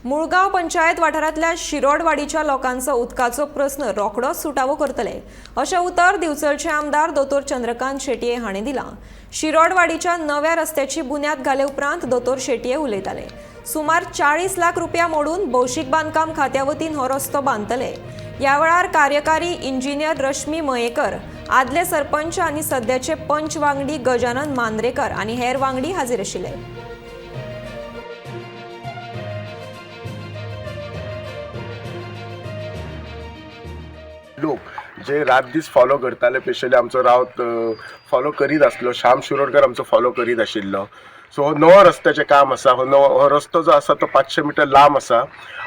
मुळगांव पंचायत वाठारांतल्या शिरोडवाडीच्या लोकांचो उदकाचो प्रस्न रोखडोच सुटावो करतले अशें उतर दिवचलचे आमदार दोतोर चंद्रकांत शेटये हांणी दिलां. शिरोडवाडीच्या नव्या रस्त्याची बुन्याद घाले उपरांत दोतोर शेटये उलयताले. सुमार 40 लाख रुपया मोडून भौशीक बांदकाम खात्या वतीन हो रस्तो बांदतले. ह्या वेळार कार्यकारी इंजिनियर रश्मी मयेकर, आदले सरपंच आनी सद्याचे पंच वांगडी गजानन मांद्रेकर आनी हेर वांगडी हाजीर आशिल्ले. लोक जे रात दीस फॉलो करताले, स्पेशली आमचो रावत फॉलो करीत आसलो, श्याम शिरोडकर आमचो फॉलो करीत आशिल्लो. सो हो नवो रस्त्याचें काम आसा. हो नवो हो रस्तो जो आसा तो 500 मिटर लांब आसा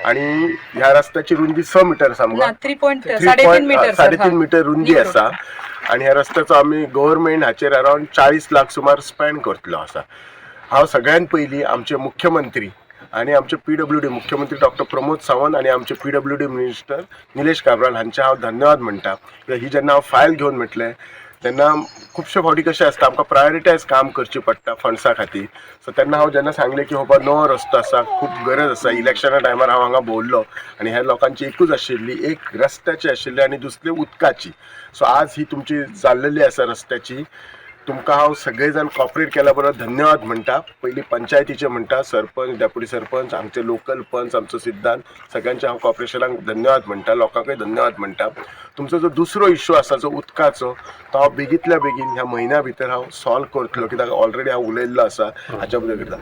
आनी ह्या रस्त्याची रुंदी 6 मिटर आसा मुगो. ना, थ्री पॉयंट थ्री साडेतीन पॉयंट मिटर. 3.5 मिटर रुंदी आसा आनी ह्या रस्त्याचो आमी गव्हर्मेंट हाचेर अरावंड 40 लाख सुमार स्पेंड करतलो आसा. हांव सगळ्यान पयलीं आमचे मुख्यमंत्री आनी आमचे पीडब्ल्यूडी मुख्यमंत्री डॉक्टर प्रमोद सावंत आनी आमचे पीडब्ल्यूडी मिनिस्टर निलेश काब्राल हांचे हांव धन्यवाद म्हणटा. कित्याक ही जेन्ना हांव फायल घेवन म्हटलें तेन्ना खुबशे फावटी कशें आसता, आमकां प्रायोरिटायज काम करचें पडटा फंड्सा खातीर. सो तेन्ना हांव जेन्ना सांगलें की हो बाबा नवो रस्तो आसा, खूब गरज आसा, इलेक्शना टायमार हांव हांगा भोंवल्लो आनी ह्या लोकांची एकूच आशिल्ली, एक रस्त्याची आशिल्ली आनी दुसरी उदकाची. सो आज ही तुमची जाल्लेली आसा रस्त्याची. तुमकां हांव सगळे जाण कॉपरेट केल्या बरोबर धन्यवाद म्हणटा. पयलीं पंचायतीचे म्हणटा, सरपंच, डेप्युटी सरपंच, आमचे लोकल पंच, आमचो सिद्धांत, सगळ्यांचे हांव कॉर्पोरेशनाक धन्यवाद म्हणटा, लोकांकूय धन्यवाद म्हणटा. तुमचो जो दुसरो इश्यू आसा जो उदकाचो, तो हांव बेगींतल्या बेगीन ह्या म्हयन्या भितर हांव सॉल्व करतलो, कित्याक ऑलरेडी हांव उलयल्लो आसा हाच्या बद्दल करता.